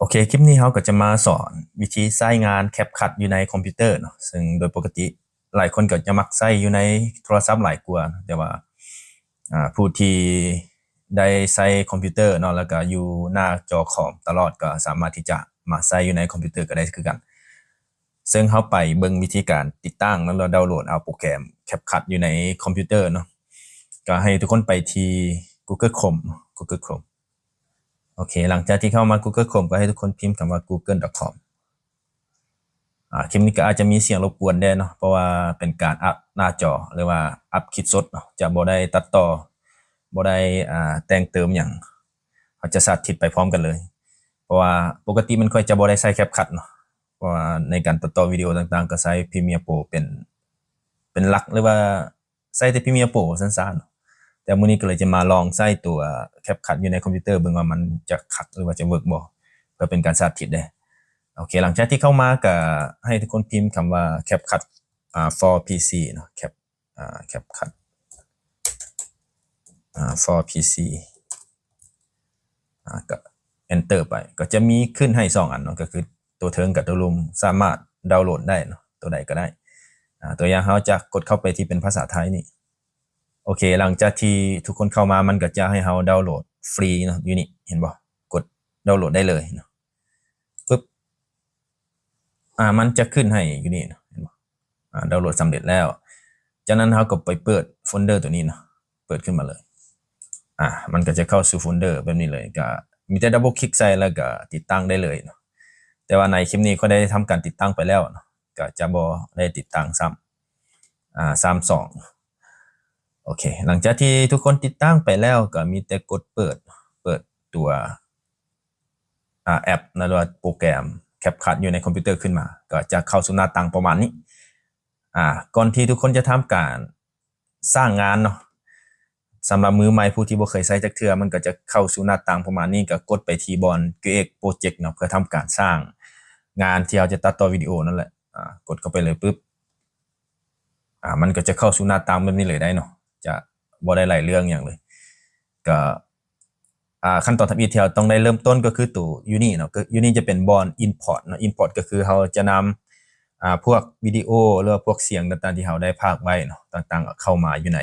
ອເຄ ຄລິບນີ້ເຮົາກໍຈະມາສອນວິທີໃຊ້ງານ CapCut ຢູ່ໃນຄອມພິວເຕີເນາະ, ເຊິ່ງໂດຍປົກກະຕິຫຼາຍຄົນກໍຈະມັກໃຊ້ຢູ່ໃນໂທລະສັບຫຼາຍກວ່າ, ແຕ່ວ່າ ອາ ຜູ້ທີ່ໄດ້ໃຊ້ຄອມພິວເຕີເນາະ ແລ້ວກໍຢູ່ໜ້າຈໍຄອມຕະຫຼອດ ກໍສາມາດທີ່ຈະມາໃຊ້ຢູ່ໃນຄອມພິວເຕີກໍໄດ້ຄືກັນ. ເຊິ່ງເຮົາໄປເບິ່ງວິທີການຕິດຕັ້ງ ແລ້ວດາວໂຫຼດເອົາໂປຣແກຣມ CapCut ຢູ່ໃນຄອມພິວເຕີເນາະ. ກໍໃຫ້ທຸກຄົນໄປທີ່ Google Chrome ເນາະ Google Chrome. ໂອເຄ ຫຼັງຈາກທີ່ເຂົ້າມາ Google Chrome ກໍໃຫ້ທຸກຄົນພິມຄຳວ່າ google.com. ອາ ຄລິບນີ້ກໍອາດຈະມີສຽງລົບກວນແດ່ເນາະ ເພາະວ່າເປັນການອັບໜ້າຈໍ ຫຼືວ່າອັບຄລິບສົດເນາະ, ຈະບໍ່ໄດ້ຕັດຕໍ່ ບໍ່ໄດ້ ອາ ແຕ່ງເຕີມຫຍັງ. ເຮົາຈະສາທິດໄປພ້ອມກັນເລີຍ ເພາະວ່າປົກກະຕິມັນຂ້ອຍຈະບໍ່ໄດ້ໃຊ້ CapCut ເນາະ, ເພາະວ່າໃນການຕັດຕໍ່ວິດີໂອຕ່າງໆ ກໍໃຊ້ Premiere Pro ເປັນ ເປັນຫຼັກ ຫຼືວ່າ ໃຊ້ແຕ່ Premiere Pro ຊັ້ນຊະເນາະ. ແຕ່ມື້ນີ້ກໍເລີຍຈະມາລອງໃຊ້ຕົວ CapCut ຢູ່ໃນຄອມພິວເຕີເບິ່ງວ່າມັນຈະຄັກ ຫຼືວ່າຈະເວີກບໍ່ ເພື່ອເປັນການສາທິດເດ້. ໂອເຄ ຫຼັງຈາກທີ່ເຂົ້າມາກໍໃຫ້ທຸກຄົນພິມຄຳວ່າ CapCut ອາ for ພີຊີ ເນາະ Cap ອາ CapCut ອາ for ພີຊີ ອາ ກໍ Enter ໄປ ກໍຈະມີຂຶ້ນໃຫ້ສອງອັນເນາະ ກໍຄືຕົວເທິງກັບຕົວລຸ່ມ ສາມາດດາວໂຫຼດໄດ້ເນາະ ຕົວໃດກໍໄດ້. ອາ ຕົວຢ່າງເຮົາຈະກົດເຂົ້າໄປທີ່ເປັນພາສາໄທນີ້. ໂອເຄ ຫຼັງຈາກທີ່ທຸກຄົນເຂົ້າມາ ມັນກໍຈະໃຫ້ເຮົາດາວໂຫຼດຟຣີເນາະ ຢູ່ນີ້ເຫັນບໍ່? ກົດດາວໂຫຼດໄດ້ເລີຍເນາະ ປຶບ ອາ ມັນຈະຂຶ້ນໃຫ້ຢູ່ນີ້ເນາະ ເຫັນບໍ່? ອາ ດາວໂຫຼດສຳເລັດແລ້ວ. ຈາກນັ້ນເຮົາກໍໄປເປີດໂຟນເດີຕົວນີ້ເນາະ ເປີດຂຶ້ນມາເລີຍ. ອາ ມັນກໍຈະເຂົ້າສູ່ໂຟນເດີແບບນີ້ເລີຍ ກໍມີແຕ່ດັບເບິນຄລິກໃສ່ ແລ້ວກໍຕິດຕັ້ງໄດ້ເລີຍເນາະ. ແຕ່ວ່າໃນຄລິບນີ້ຂ້ອຍໄດ້ທຳການຕິດຕັ້ງໄປແລ້ວເນາະ ກໍຈະບໍ່ໄດ້ຕິດຕັ້ງຊ້ຳ ອາ ຊ້ຳສອງ. ໂອເຄ ຫຼັງຈາກທີ່ທຸກຄົນຕິດຕັ້ງໄປແລ້ວ ກໍມີແຕ່ກົດເປີດ ເປີດຕົວ ອາ ແອັບ ຫຼືວ່າໂປຣແກຣມ CapCut ຢູ່ໃນຄອມພິວເຕີຂຶ້ນມາ ກໍຈະເຂົ້າສູ່ໜ້າຕ່າງປະມານນີ້. ອາ ກ່ອນທີ່ທຸກຄົນຈະທຳການສ້າງງານເນາະ ສຳລັບມືໃໝ່ຜູ້ທີ່ບໍ່ເຄີຍໃຊ້ຈັກເທື່ອ ມັນກໍຈະເຂົ້າສູ່ໜ້າຕ່າງປະມານນີ້ ກໍກົດໄປທີ່ບ່ອນ Create Project ເນາະ ເພື່ອທຳການສ້າງງານທີ່ເຮົາຈະຕັດຕໍ່ວິດີໂອນັ້ນແຫຼະ. ອາ ກົດເຂົ້າໄປເລີຍປຶບ ອາ ມັນກໍຈະເຂົ້າສູ່ໜ້າຕ່າງແບບນີ້ເລີຍໄດ໋ເນາະ ຈະບໍ່ໄດ້ຫຼາຍເລື່ອງຫຍັງເລີຍ. ກໍ ອາ ຂັ້ນຕອນທຳອິດທີ່ເຮົາຕ້ອງໄດ້ເລີ່ມຕົ້ນກໍຄືໂຕຢູ່ນີ້ເນາະ ກໍຢູ່ນີ້ຈະເປັນບ່ອນ Import ເນາະ Import ກໍຄືເຮົາຈະນຳ ອາ ພວກວິດີໂອ ຫຼືວ່າພວກສຽງຕ່າງໆທີ່ເຮົາໄດ້ພາກໄວ້ເນາະ ຕ່າງໆເຂົ້າມາຢູ່ໃນ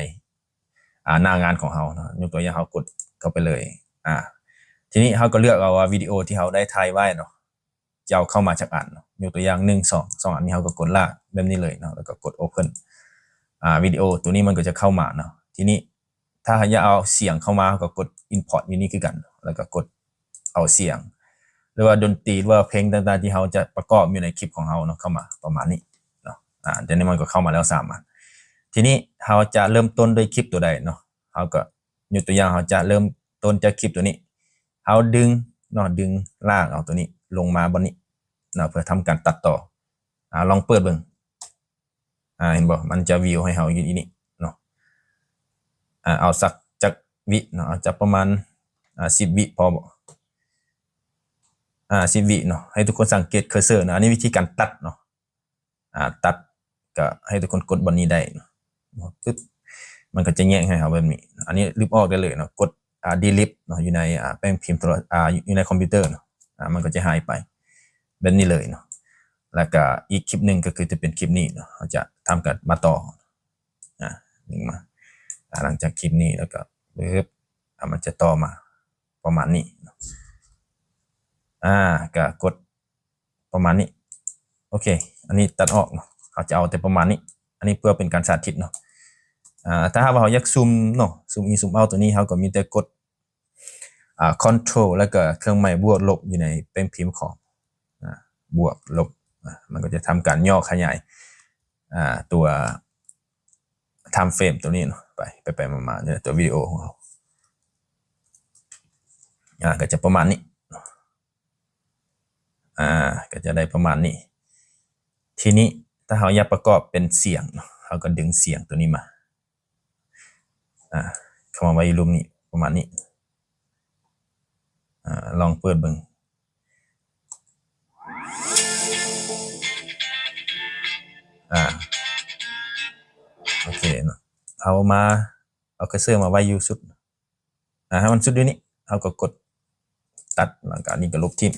ອາ ໜ້າງານຂອງເຮົາເນາະ. ຍົກຕົວຢ່າງເຮົາກົດເຂົ້າໄປເລີຍ ອາ ທີນີ້ເຮົາກໍເລືອກເອົາວ່າວິດີໂອທີ່ເຮົາໄດ້ຖ່າຍໄວ້ເນາະ ຈະເອົາເຂົ້າມາຈັກອັນເນາະ ຍົກຕົວຢ່າງ ໜຶ່ງ ສອງ ສອງອັນນີ້ ເຮົາກໍກົດລາກແບບນີ້ເລີຍເນາະ ແລ້ວກໍກົດ Open ອາ ວິດີໂອຕົວນີ້ມັນກໍຈະເຂົ້າມາເນາະ. ທີນີ້ຖ້າຢາກເອົາສຽງເຂົ້າມາ ເຮົາກໍກົດ Import ຢູ່ນີ້ຄືກັນ ແລ້ວກໍກົດເອົາສຽງ ຫຼືວ່າດົນຕີ ຫຼືວ່າເພງຕ່າງໆທີ່ເຮົາຈະປະກອບຢູ່ໃນຄລິບຂອງເຮົາເນາະ ເຂົ້າມາປະມານນີ້ເນາະ. ອາ ດຽວນີ້ມັນກໍເຂົ້າມາແລ້ວສາມອັນ. ທີນີ້ເຮົາຈະເລີ່ມຕົ້ນດ້ວຍຄລິບຕົວໃດເນາະ ເຮົາກໍ ຍົກຕົວຢ່າງ ເຮົາຈະເລີ່ມຕົ້ນຈາກຄລິບຕົວນີ້ ເຮົາດຶງເນາະ ດຶງລາກເອົາຕົວນີ້ລົງມາບ່ອນນີ້ເນາະ ເພື່ອທຳການຕັດຕໍ່. ອາ ລອງເປີດເບິ່ງ ອາ ເຫັນບໍ່? ມັນຈະວິວໃຫ້ເຮົາຢູ່ນີ້ເນາະ. ອາ ເອົາສັກຈັກວິເນາະ ເອົາຈັກປະມານ ອາ ສິບວິພໍບໍ່? ອາ ສິບວິເນາະ. ໃຫ້ທຸກຄົນສັງເກດເຄີເຊີເນາະ ອັນນີ້ວິທີການຕັດເນາະ. ອາ ຕັດ ກໍໃຫ້ທຸກຄົນກົດບ່ອນນີ້ໄດ້ເນາະ ປຶບ ມັນກໍຈະແຍກໃຫ້ເຮົາແບບນີ້. ອັນນີ້ລຶບອອກໄດ້ເລີຍເນາະ ກົດ ອາ Delete ເນາະ ຢູ່ໃນ ອາ ແປ້ນພິມໂທລະ ອາ ຢູ່ໃນຄອມພິວເຕີເນາະ ອາ ມັນກໍຈະຫາຍໄປແບບນີ້ເລີຍເນາະ. ແລ້ວກໍອີກຄລິບໜຶ່ງກໍຄືຈະເປັນຄລິບນີ້ເນາະ ເຮົາຈະທຳການມາຕໍ່ ອາ ດຶງມາ ອາ ຫຼັງຈາກຄລິບນີ້ແລ້ວກໍປຶບ ອາ ມັນຈະຕໍ່ມາປະມານນີ້ເນາະ. ອາ ກໍກົດ ປະມານນີ້. ໂອເຄ ອັນນີ້ຕັດອອກເນາະ ເຮົາຈະເອົາແຕ່ປະມານນີ້. ອັນນີ້ເພື່ອເປັນການສາທິດເນາະ. ອາ ຖ້າຫາກວ່າເຮົາຢາກຊູມເນາະ ຊູມອິນຊູມເອົາຕົວນີ້ ເຮົາກໍມີແຕ່ກົດ ອາ Control ແລ້ວກໍເຄື່ອງໝາຍບວກລົບຢູ່ໃນແປ້ນພິມຂອງ ອາ ບວກລົບ ອາ ມັນກໍຈະທຳການຫຍໍ້ຂະຫຍາຍ ອາ ຕົວ time frame ຕົວນີ້ເນາະ ໄປ ໄປໆມາໆ ໃນຕົວວິດີໂອຂອງເຮົາ ອາ ກໍຈະປະມານນີ້. ອາ ກໍຈະໄດ້ປະມານນີ້. ທີນີ້ຖ້າເຮົາຢາກປະກອບເປັນສຽງເນາະ ເຮົາກໍດຶງສຽງຕົວນີ້ມາ ອາ ເຂົ້າມາໄວ້ຢູ່ລຸ່ມນີ້ ປະມານນີ້. ອາ ລອງເປີດເບິ່ງ ອາ ໂອເຄເນາະ ເຮົາມາ ເອົາເຄີເຊີມາໄວ້ຢູ່ສຸດ ອາ ໃຫ້ມັນສຸດຢູ່ນີ້ ເຮົາກໍກົດຕັດ ແລ້ວກໍອັນນີ້ກໍລົບຖິ້ມ.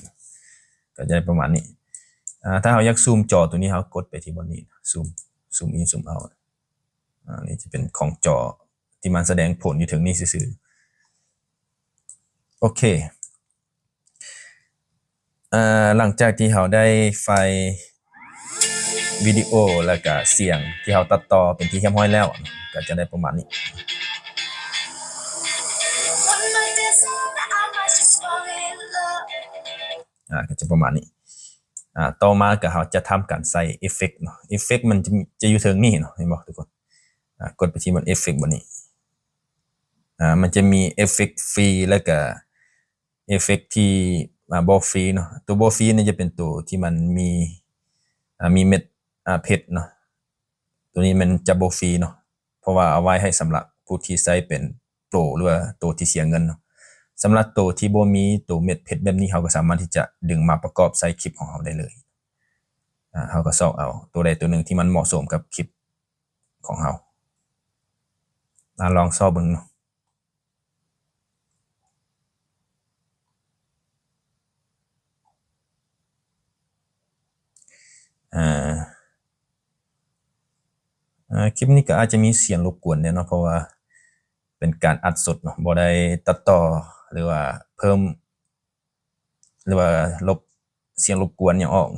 ກໍຈະໄດ້ປະມານນີ້. ອາ ຖ້າເຮົາຢາກຊູມຈໍຕົວນີ້ ເຮົາກົດໄປທີ່ບ່ອນນີ້ ຊູມ ຊູມອິນ ຊູມເອົາ. ອາ ນີ້ຈະເປັນຂອງຈໍທີ່ມັນສະແດງຜົນຢູ່ເທິງນີ້ຊື່ໆ. ໂອເຄ. ເອີ ຫຼັງຈາກທີ່ເຮົາໄດ້ໄຟລ໌ວິດີໂອ ແລ້ວກະສຽງທີ່ເຮົາຕັດຕໍ່ເປັນທີ່ຮຽບຮ້ອຍແລ້ວ ກໍຈະໄດ້ປະມານນີ້ ອາ ກໍຈະປະມານນີ້. ອາ ຕໍ່ມາກໍເຮົາຈະທຳການໃສ່ເອຟເຟັກເນາະ ເອຟເຟັກມັນຈະ ຈະຢູ່ເທິງນີ້ເນາະ ເຫັນບໍ່ທຸກຄົນ? ອາ ກົດໄປທີ່ມັນເອຟເຟັກບ່ອນນີ້ ອາ ມັນຈະມີເອຟເຟັກຟຣີ ແລ້ວກະ ເອຟເຟັກທີ່ ອາ ບໍ່ຟຣີເນາະ. ຕົວບໍ່ຟຣີນີ້ຈະເປັນຕົວທີ່ມັນມີ ອາ ມີເມັດ ອາ ເພັດເນາະ. ຕົວນີ້ມັນຈະບໍ່ຟຣີເນາະ ເພາະວ່າເອົາໄວ້ໃຫ້ສຳລັບຜູ້ທີ່ໃຊ້ເປັນໂປຣ ຫຼືວ່າໂຕທີ່ເສຍເງິນເນາະ. ສຳລັບໂຕທີ່ບໍ່ມີໂຕເມັດເພັດແບບນີ້ ເຮົາກໍສາມາດທີ່ຈະດຶງມາປະກອບໃສ່ຄລິບຂອງເຮົາໄດ້ເລີຍ. ອາ ເຮົາກໍຊອກເອົາຕົວໃດຕົວໜຶ່ງທີ່ມັນເໝາະສົມກັບຄລິບຂອງເຮົາ. ອາ ລອງຊອກເບິ່ງເນາະ. ອາ ອາ ຄລິບນີ້ກໍອາດຈະມີສຽງລົບກວນແດ່ເນາະ ເພາະວ່າເປັນການອັດສົດເນາະ ບໍ່ໄດ້ຕັດຕໍ່ ຫຼືວ່າເພີ່ມ ຫຼືວ່າລົບສຽງລົບກວນຫຍັງອອກ.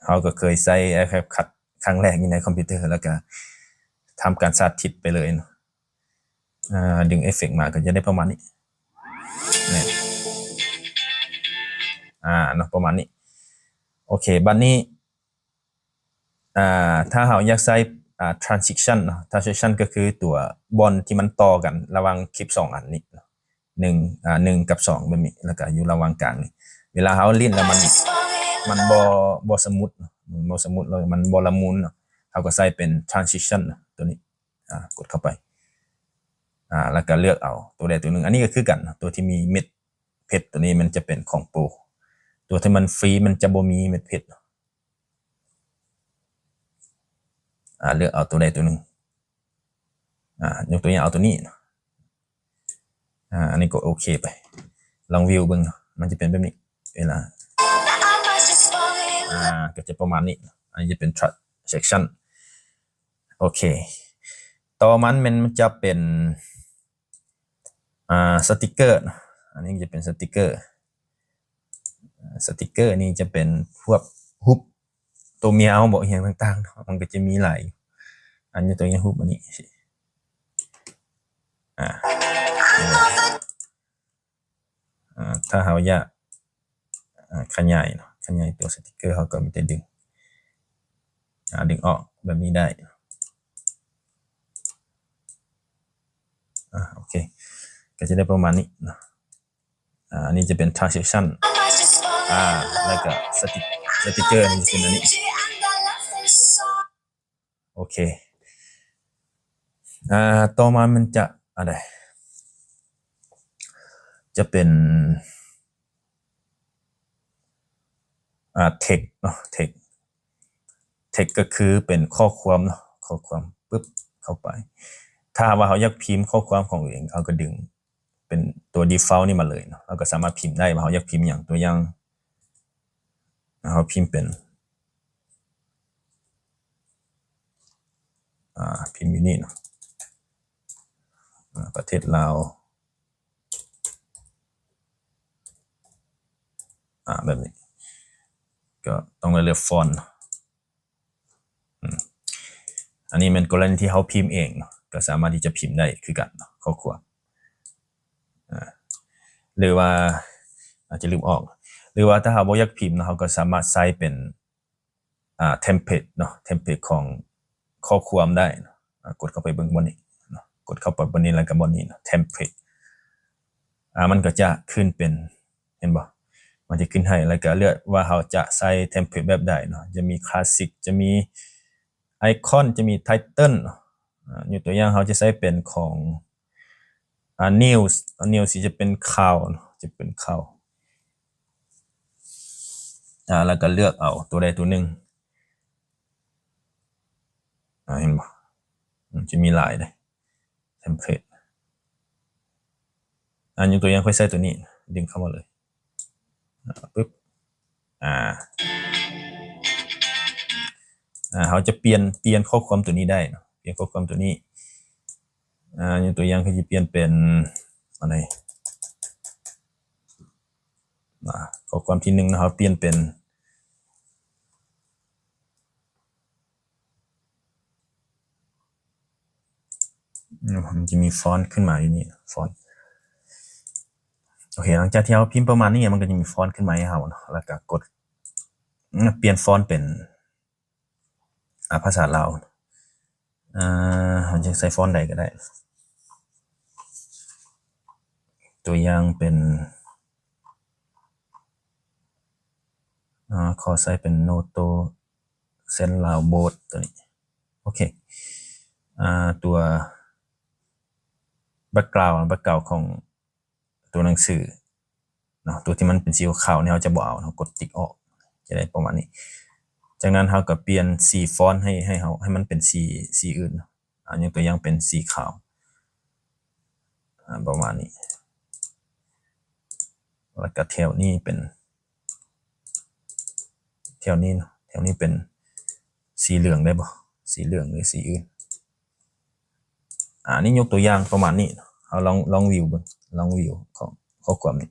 ເຮົາກໍເຄີຍໃຊ້ແອັບຄັດຄັ້ງແລກຢູ່ໃນຄອມພິວເຕີ ແລ້ວກໍທຳການສາທິດໄປເລີຍເນາະ. ອາ ດຶງເອຟເຟັກມາກໍຈະໄດ້ປະມານນີ້ ນີ້ ອາ ເນາະ ປະມານນີ້. ໂອເຄ ບັດນີ້ ອາ ຖ້າເຮົາຢາກໃຊ້ ອາ transition ເນາະ transition ກໍຄືຕົວບ່ອນທີ່ມັນຕໍ່ກັນລະຫວ່າງຄລິບສອງອັນນີ້ເນາະ ໜຶ່ງ ອາ ໜຶ່ງກັບສອງແບບນີ້ ແລ້ວກໍຢູ່ລະຫວ່າງກາງນີ້ ເວລາເຮົາຫຼິ້ນແລ້ວມັນ ມັນບໍ່ ບໍ່ສະມູດເນາະ ມັນບໍ່ສະມູດ ແລ້ວມັນບໍ່ລະມຸນເນາະ ເຮົາກໍໃຊ້ເປັນ transition ເນາະ ຕົວນີ້ ອາ ກົດເຂົ້າໄປ ອາ ແລ້ວກໍເລືອກເອົາຕົວໃດຕົວໜຶ່ງ. ອັນນີ້ກໍຄືກັນ ຕົວທີ່ມີເມັດເພັດ ຕົວນີ້ມັນຈະເປັນຂອງໂປຣ ຕົວທີ່ມັນຟຣີມັນຈະບໍ່ມີເມັດເພັດ. ອາ ເລືອກເອົາຕົວໃດຕົວໜຶ່ງ ອາ ຍົກຕົວຢ່າງເອົາຕົວນີ້ເນາະ ອາ ອັນນີ້ກໍໂອເຄໄປ ລອງວິວເບິ່ງເນາະ ມັນຈະເປັນແບບນີ້ ເວລາ ອາ ກໍຈະປະມານນີ້ ອັນນີ້ຈະເປັນ transition. ໂອເຄ ຕໍ່ມາແມ່ນ ມັນຈະເປັນ ອາ ສະຕິກເກີເນາະ ອັນນີ້ຈະເປັນສະຕິກເກີ ສະຕິກເກີນີ້ຈະເປັນພວກຮູບໂຕແມວບໍ ອີ່ຫຍັງຕ່າງໆເນາະ ມັນກໍຈະມີຫຼາຍ ອັນນີ້ຕົວຢ່າງຮູບອັນນີ້ ອາ ອາ ຖ້າເຮົາຢາກ ອາ ຂະຫຍາຍເນາະ ຂະຫຍາຍຕົວສະຕິກເກີ ເຮົາກໍມີແຕ່ດຶງ ອາ ດຶງອອກແບບນີ້ໄດ້ ອາ ໂອເຄ ກໍຈະໄດ້ປະມານນີ້ເນາະ. ອາ ອັນນີ້ຈະເປັນ transition ອາ ແລ້ວກໍສະຕິກ ສະຕິກເກີນີ້ຈະເປັນອັນນີ້ ໂອເຄ ອາ ຕໍ່ມາມັນຈະອັນໃດ ຈະເປັນ ອາ text ເນາະ text text ກໍຄືເປັນຂໍ້ຄວາມເນາະ ຂໍ້ຄວາມປຶບເຂົ້າໄປ ຖ້າຫາກວ່າເຮົາຢາກພິມຂໍ້ຄວາມຂອງເຮົາເອງ ເຮົາກໍດຶງ ເປັນຕົວ default ນີ້ມາເລີຍເນາະ ເຮົາກໍສາມາດພິມໄດ້ວ່າເຮົາຢາກພິມຫຍັງ ຕົວຢ່າງ ເຮົາພິມເປັນ ອາ ພິມຢູ່ນີ້ເນາະ ອາ ປະເທດລາວ ອາ ແບບນີ້ ກໍຕ້ອງໄດ້ເລືອກຟອນ ອືມ ອັນນີ້ແມ່ນກໍລະນີທີ່ເຮົາພິມເອງເນາະ ກໍສາມາດທີ່ຈະພິມໄດ້ຄືກັນເນາະ ຂໍ້ຄວາມ ອາ ຫຼືວ່າ ອາດຈະລືມອອກ ຫຼືວ່າຖ້າເຮົາບໍ່ຢາກພິມເນາະ ເຮົາກໍສາມາດໃຊ້ເປັນ ອາ template ເນາະ template ຂອງຂໍ້ຄວາມໄດ້ເນາະ ອາ ກົດເຂົ້າໄປເບິ່ງບ່ອນນີ້ເນາະ ກົດເຂົ້າໄປບ່ອນນີ້ ແລ້ວກໍບ່ອນນີ້ເນາະ template ອາ ມັນກໍຈະຂຶ້ນເປັນ ເຫັນບໍ່ ມັນຈະຂຶ້ນໃຫ້ ແລ້ວກໍເລືອກວ່າເຮົາຈະໃຊ້ template ແບບໃດເນາະ ຈະມີ classic ຈະມີ icon ຈະມີ title ເນາະ ອາ ຍົກຕົວຢ່າງ ເຮົາຈະໃຊ້ເປັນຂອງ ອາ news ອາ news ຊິຈະເປັນຂ່າວເນາະ ຈະເປັນຂ່າວ ອາ ແລ້ວກໍເລືອກເອົາຕົວໃດຕົວໜຶ່ງ ອາ ເຫັນບໍ່ ມັນຈະມີຫຼາຍເດ້ template ອາ ຍົກຕົວຢ່າງ ຂ້ອຍໃຊ້ຕົວນີ້ ດຶງເຂົ້າມາເລີຍ ປຶບ ອາ ອາ ເຮົາຈະປ່ຽນ ປ່ຽນຂໍ້ຄວາມຕົວນີ້ໄດ້ເນາະ ປ່ຽນຂໍ້ຄວາມຕົວນີ້ ອາ ຍົກຕົວຢ່າງ ຄືຊິປ່ຽນເປັນ ອັນໃດ ອາ ຂໍ້ຄວາມທີໜຶ່ງເນາະ ເຮົາປ່ຽນເປັນ ມັນຈະມີຟອນຂຶ້ນມາຢູ່ນີ້ ຟອນ ໂອເຄ ຫຼັງຈາກທີ່ເຮົາພິມປະມານນີ້ ມັນກໍຈະມີຟອນຂຶ້ນມາໃຫ້ເຮົາເນາະ ແລ້ວກໍກົດປ່ຽນຟອນເປັນ ອາ ພາສາລາວ ອາ ເຮົາຈະໃສ່ຟອນໃດກໍໄດ້ ຕົວຢ່າງເປັນ ອາ ຂໍໃສ່ເປັນ Noto Zen Lao Bold ຕົວນີ້ ໂອເຄ ອາ ຕົວ background background ຂອງຕົວໜັງສືເນາະ ຕົວທີ່ມັນເປັນສີຂາວໆນີ້ ເຮົາຈະບໍ່ເອົາເນາະ ກົດຕິກອອກ ຈະໄດ້ປະມານນີ້ ຈາກນັ້ນເຮົາກໍປ່ຽນສີຟອນໃຫ້ ໃຫ້ເຮົາ ໃຫ້ມັນເປັນສີ ສີອື່ນເນາະ ອາ ຍົກຕົວຢ່າງເປັນສີຂາວ ອາ ປະມານນີ້ ແລ້ວກໍແຖວນີ້ເປັນ ແຖວນີ້ເນາະ ແຖວນີ້ເປັນສີເຫຼືອງໄດ້ບໍ່? ສີເຫຼືອງ ຫຼື ສີອື່ນ ອາ ນີ້ຍົກຕົວຢ່າງປະມານນີ້ເນາະ ເຮົາລອງ ລອງວິວເບິ່ງ ລອງວິວຂອງຂໍ້ຄວາມນີ້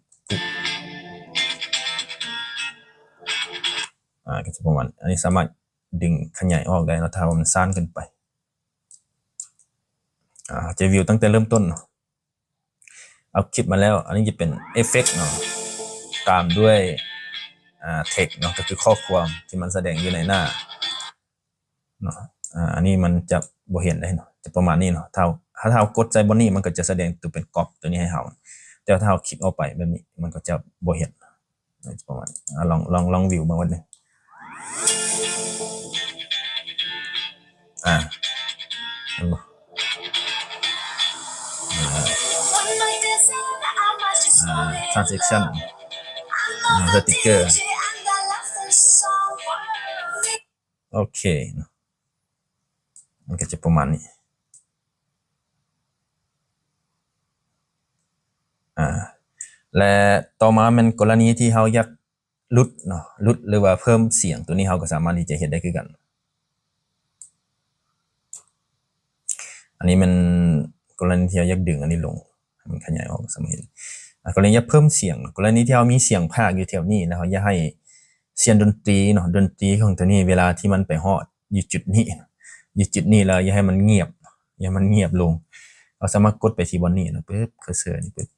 ອາ ກໍຈະປະມານ ອັນນີ້ສາມາດດຶງຂະຫຍາຍອອກໄດ້ເນາະ ຖ້າວ່າມັນສ້ານເກີນໄປ ອາ ຈະວິວຕັ້ງແຕ່ເລີ່ມຕົ້ນເນາະ ເອົາຄລິບມາແລ້ວ ອັນນີ້ຈະເປັນເອຟເຟັກເນາະ ຕາມດ້ວຍ ອາ ເທັກເນາະ ກໍຄືຂໍ້ຄວາມທີ່ມັນສະແດງຢູ່ໃນໜ້າເນາະ ອາ ອັນນີ້ມັນຈະບໍ່ເຫັນໄດ໋ເນາະ ຈະປະມານນີ້ເນາະ ຖ້າ ຖ້າເຮົາກົດໃສ່ບ່ອນນີ້ ມັນກໍຈະສະແດງຕົວເປັນກອບຕົວນີ້ໃຫ້ເຮົາ ແຕ່ວ່າຖ້າເຮົາຄລິກອອກໄປແບບນີ້ ມັນກໍຈະບໍ່ເຫັນ ປະມານນີ້ ອາ ລອງ ລອງ ລອງວິວເບິ່ງວັນນີ້ ອາ ເຫັນບໍ່? ອາ ອາ transition ອາ ສະຕິກເກີ ໂອເຄ ມັນກໍຈະປະມານນີ້ ອາ ແລະ ຕໍ່ມາແມ່ນກໍລະນີທີ່ເຮົາຢາກຫຼຸດເນາະ ຫຼຸດ ຫຼືວ່າເພີ່ມສຽງ ຕົວນີ້ເຮົາກໍສາມາດທີ່ຈະເຮັດໄດ້ຄືກັນ ອັນນີ້ແມ່ນກໍລະນີທີ່ເຮົາຢາກດຶງອັນນີ້ລົງ ໃຫ້ມັນຂະຫຍາຍອອກ ສາມາດເຫັນ ອາ ກໍລະນີຢາກເພີ່ມສຽງ ກໍລະນີທີ່ເຮົາມີສຽງພາກຢູ່ແຖວນີ້ ແລ້ວເຮົາຢາກໃຫ້ ສຽງດົນຕີເນາະ ດົນຕີຂອງຕົວນີ້ ເວລາທີ່ມັນໄປຮອດຢູ່ຈຸດນີ້ ຢູ່ຈຸດນີ້ແລ້ວ ຢ່າໃຫ້ມັນງຽບ ຢ່າໃຫ້ມັນງຽບລົງ ເຮົາສາມາດກົດໄປທີ່ບ່ອນນີ້ເນາະ ປຶບ ເຄີເຊີນີ້ປຶບ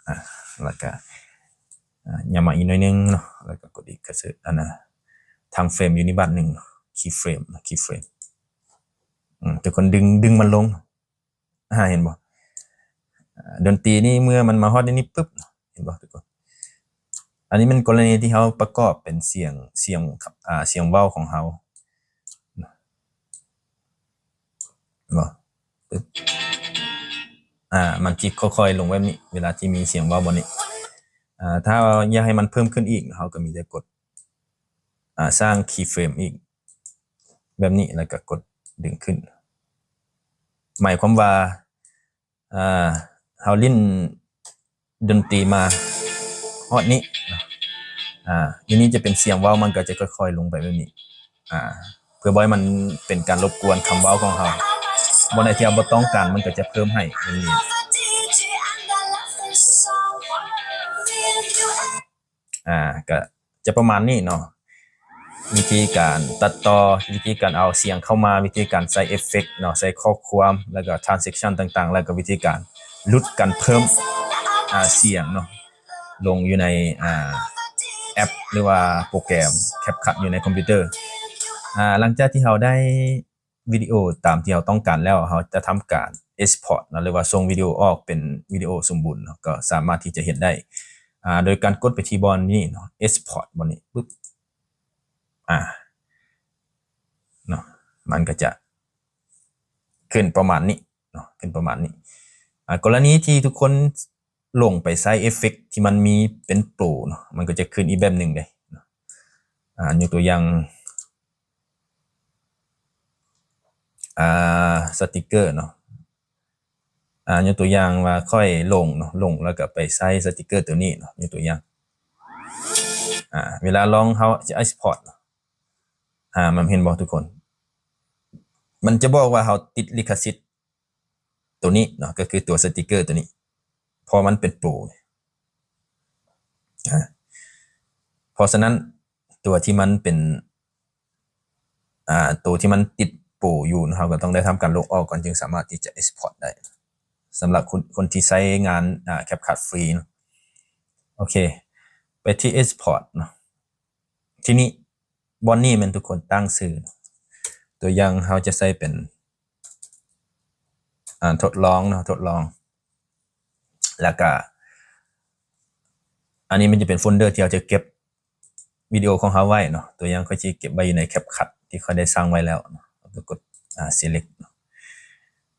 ອາ ແລ້ວກະ ອາ ຫຍັບມາອີກໜ້ອຍໜຶ່ງເນາະ ແລ້ວກະກົດອີກ ເຄີເຊີ ອັນນະ ທາມເຟຣມຢູ່ນີ້ບາດໜຶ່ງ ຄີເຟຣມ ຄີເຟຣມ ອືມ ທຸກຄົນດຶງ ດຶງມັນລົງ ອາ ເຫັນບໍ່? ອາ ດົນຕີນີ້ເມື່ອມັນມາຮອດໃນນີ້ປຶບ ເຫັນບໍ່ທຸກຄົນ? ອັນນີ້ແມ່ນກໍລະນີທີ່ເຮົາປະກອບເປັນສຽງ ສຽງ ອາ ສຽງເວົ້າຂອງເຮົາເນາະ ເຫັນບໍ່? ປຶບ ອາ ມັນຊິຄ່ອຍໆລົງແບບນີ້ ເວລາທີ່ມີສຽງເວົ້າແບບນີ້ ອາ ຖ້າຢາກໃຫ້ມັນເພີ່ມຂຶ້ນອີກ ເຮົາກໍມີແຕ່ກົດ ອາ ສ້າງຄີເຟຣມອີກ ແບບນີ້ ແລ້ວກໍກົດດຶງຂຶ້ນ ໝາຍຄວາມວ່າ ອາ ເຮົາຫຼິ້ນດົນຕີມາຮອດນີ້ເນາະ ອາ ຢູ່ນີ້ຈະເປັນສຽງເວົ້າ ມັນກໍຈະຄ່ອຍໆລົງໄປແບບນີ້ ອາ ເພື່ອບໍ່ໃຫ້ມັນເປັນການລົບກວນຄຳເວົ້າຂອງເຮົາ ບ່ອນໃດທີ່ເຮົາບໍ່ຕ້ອງການ ມັນກໍຈະເພີ່ມໃຫ້ແບບນີ້. ອາ ກະຈະປະມານນີ້ເນາະ ວິທີການຕັດຕໍ່ ວິທີການເອົາສຽງເຂົ້າມາ ວິທີການໃສ່ເອຟເຟັກເນາະ ໃສ່ຂໍ້ຄວາມ ແລ້ວກະ transition ຕ່າງໆ ແລ້ວກະວິທີການຫຼຸດ ການເພີ່ມ ອາ ສຽງເນາະ ລົງຢູ່ໃນ ອາ ແອັບ ຫຼືວ່າໂປຣແກຣມ CapCut ຢູ່ໃນຄອມພິວເຕີ ອາ ຫຼັງຈາກທີ່ເຮົາໄດ້ ວິດີໂອຕາມທີ່ເຮົາຕ້ອງການແລ້ວ ເຮົາຈະທຳການ export ເນາະ ຫຼືວ່າສົ່ງວິດີໂອອອກເປັນວິດີໂອສົມບູນເນາະ ກໍສາມາດທີ່ຈະເຮັດໄດ້ ອາ ໂດຍການກົດໄປທີ່ບ່ອນນີ້ເນາະ export ບ່ອນນີ້ປຶບ ອາ ເນາະ ມັນກໍຈະຂຶ້ນປະມານນີ້ເນາະ ຂຶ້ນປະມານນີ້ ອາ ກໍລະນີທີ່ທຸກຄົນ ລົງໄປໃຊ້ເອຟເຟັກທີ່ມັນມີເປັນໂປຣເນາະ ມັນກໍຈະຂຶ້ນອີກແບບໜຶ່ງເດ້ເນາະ ອາ ຍົກຕົວຢ່າງ ອາ ສະຕິກເກີເນາະ ອາ ຍົກຕົວຢ່າງວ່າຂ້ອຍລົງເນາະ ລົງແລ້ວກໍໄປໃຊ້ສະຕິກເກີຕົວນີ້ເນາະ ຍົກຕົວຢ່າງ ອ່າ ເວລາລອງເຮົາຈະ export ອ່າ ມັນເຫັນບໍ່ທຸກຄົນ? ມັນຈະບອກວ່າເຮົາຕິດລິຂະສິດຕົວນີ້ເນາະ ກໍຄືຕົວສະຕິກເກີຕົວນີ້ ເພາະມັນເປັນໂປຣ ອ່າ ເພາະສະນັ້ນ ຕົວທີ່ມັນເປັນ ອ່າ ຕົວທີ່ມັນຕິດໂປຣຢູ່ເນາະ ເຮົາກໍຕ້ອງໄດ້ທຳການລົບອອກກ່ອນ ຈຶ່ງສາມາດທີ່ຈະ export ໄດ້ ສຳລັບຄົນ ຄົນທີ່ໃຊ້ງານ ອ່າ CapCut ຟຣີເນາະ. ໂອເຄ ໄປທີ່ export ເນາະ. ທີນີ້ບ່ອນນີ້ແມ່ນທຸກຄົນຕັ້ງຊື່ ຕົວຢ່າງເຮົາຈະໃສ່ເປັນ ອ່າ ທົດລອງເນາະ ທົດລອງ ແລ້ວກະ ອັນນີ້ມັນຈະເປັນໂຟນເດີທີ່ເຮົາຈະເກັບວິດີໂອຂອງເຮົາໄວ້ເນາະ. ຕົວຢ່າງຂ້ອຍຊິເກັບໄວ້ຢູ່ໃນ CapCut ທີ່ຂ້ອຍໄດ້ສ້າງໄວ້ແລ້ວເນາະ ແລ້ວກໍກົດ ອ່າ select ເນາະ.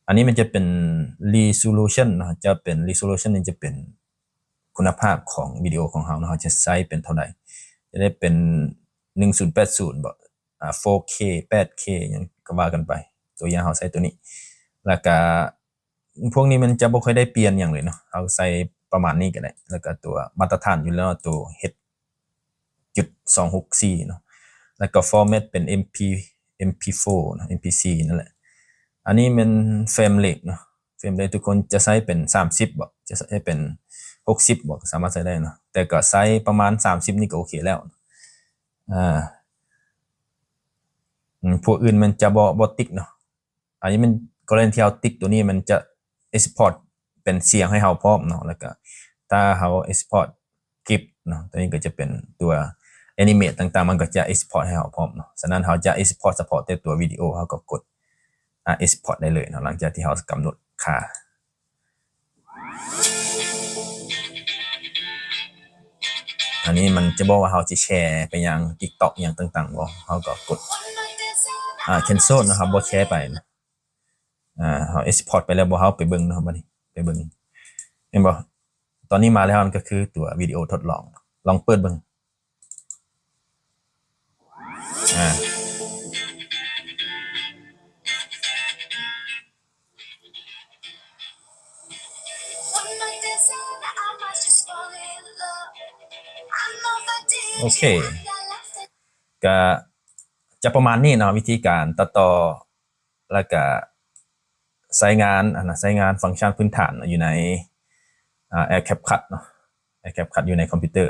ອັນນີ້ມັນຈະເປັນ resolution ເນາະ ຈະເປັນ resolution ນີ້ຈະເປັນຄຸນນະພາບຂອງວິດີໂອຂອງເຮົາເນາະ ເຮົາຈະໃຊ້ເປັນເທົ່າໃດ ຈະໄດ້ເປັນ ໜຶ່ງສູນແປດສູນບໍ ອ່າ ໂຟເຄ ແປດເຄ ຫຍັງກໍວ່າກັນໄປ. ຕົວຢ່າງເຮົາໃຊ້ຕົວນີ້ ແລ້ວກະ ພວກນີ້ມັນຈະບໍ່ຄ່ອຍໄດ້ປ່ຽນຫຍັງເລີຍເນາະ ເຮົາໃສ່ປະມານນີ້ກໍໄດ້. ແລ້ວກໍຕົວມາດຕະຖານຢູ່ແລ້ວ ຕົວ H ຈຸດສອງຫົກສີ່ເນາະ ແລ້ວກໍ format ເປັນ MP MP four ເນາະ MP four ນັ້ນແຫຼະ. ອັນນີ້ແມ່ນ frame rate ເນາະ frame rate ທຸກຄົນຈະໃຊ້ເປັນສາມສິບບໍ ຈະໃຊ້ເປັນຫົກສິບບໍ ກໍສາມາດໃຊ້ໄດ້ເນາະ ແຕ່ກໍໃຊ້ປະມານສາມສິບນີ້ກໍໂອເຄແລ້ວ. ອ່າ ອືມ ພວກອື່ນມັນຈະບໍ່ ບໍ່ຕິດເນາະ. ອັນນີ້ມັນ ກໍລະນີທີ່ເຮົາຕິດຕົວນີ້ ມັນຈະ export ເປັນສຽງໃຫ້ເຮົາພ້ອມເນາະ ແລ້ວກະຖ້າເຮົາ export ຄລິບເນາະ ຕົວນີ້ກໍຈະເປັນຕົວ animate ຕ່າງໆ ມັນກໍຈະ export ໃຫ້ເຮົາພ້ອມເນາະ. ສະນັ້ນເຮົາຈະ export ສະເພາະແຕ່ຕົວວິດີໂອ ເຮົາກໍກົດ ອ່າ export ໄດ້ເລີຍເນາະ ຫຼັງຈາກທີ່ເຮົາກຳນົດຄ່າ. ອັນນີ້ມັນຈະບອກວ່າເຮົາຈະແຊໄປຫຍັງ TikTok ຫຍັງຕ່າງໆບໍ່ ເຮົາກໍກົດ ອ່າ cancel ເນາະ ເຮົາບໍ່ແຊໄປເນາະ. ອ່າ ເຮົາ export ໄປແລ້ວບໍ່ ເຮົາໄປເບິ່ງເນາະ ບັດນີ້ໄປເບິ່ງ ເຫັນບໍ່? ຕອນນີ້ມາແລ້ວ ນັ້ນກໍຄືຕົວວິດີໂອທົດລອງ ລອງເປີດເບິ່ງ. ອ່າ ໂອເຄ ກະຈະປະມານນີ້ເນາະ ວິທີການຕັດຕໍ່ ແລ້ວກະໃຊ້ງານ ອັນນະ ໃຊ້ງານຟັງຊັນພື້ນຖານຢູ່ໃນ ອ່າ ແອັບ CapCut ເນາະ ແອັບ CapCut ຢູ່ໃນຄອມພິວເຕີ.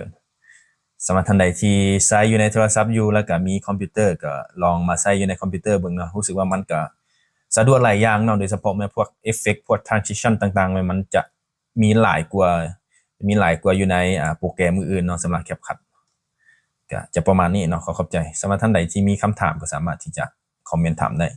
ສຳລັບທ່ານໃດທີ່ໃຊ້ຢູ່ໃນໂທລະສັບຢູ່ ແລ້ວກະມີຄອມພິວເຕີ ກໍລອງມາໃຊ້ຢູ່ໃນຄອມພິວເຕີເບິ່ງເນາະ ຮູ້ສຶກວ່າມັນກະສະດວກຫຼາຍຢ່າງເນາະ ໂດຍສະເພາະແມ່ນພວກເອຟເຟັກ ພວກ transition ຕ່າງໆ ແມ່ນມັນຈະມີຫຼາຍກວ່າ ມີຫຼາຍກວ່າຢູ່ໃນ ອ່າ ໂປຣແກຣມອື່ນໆ ເນາະ. ສຳລັບ CapCut ກະຈະປະມານນີ້ເນາະ ຂໍຂອບໃຈ. ສຳລັບທ່ານໃດທີ່ມີຄຳຖາມ ກໍສາມາດທີ່ຈະຄອມເມັນຖາມໄດ້.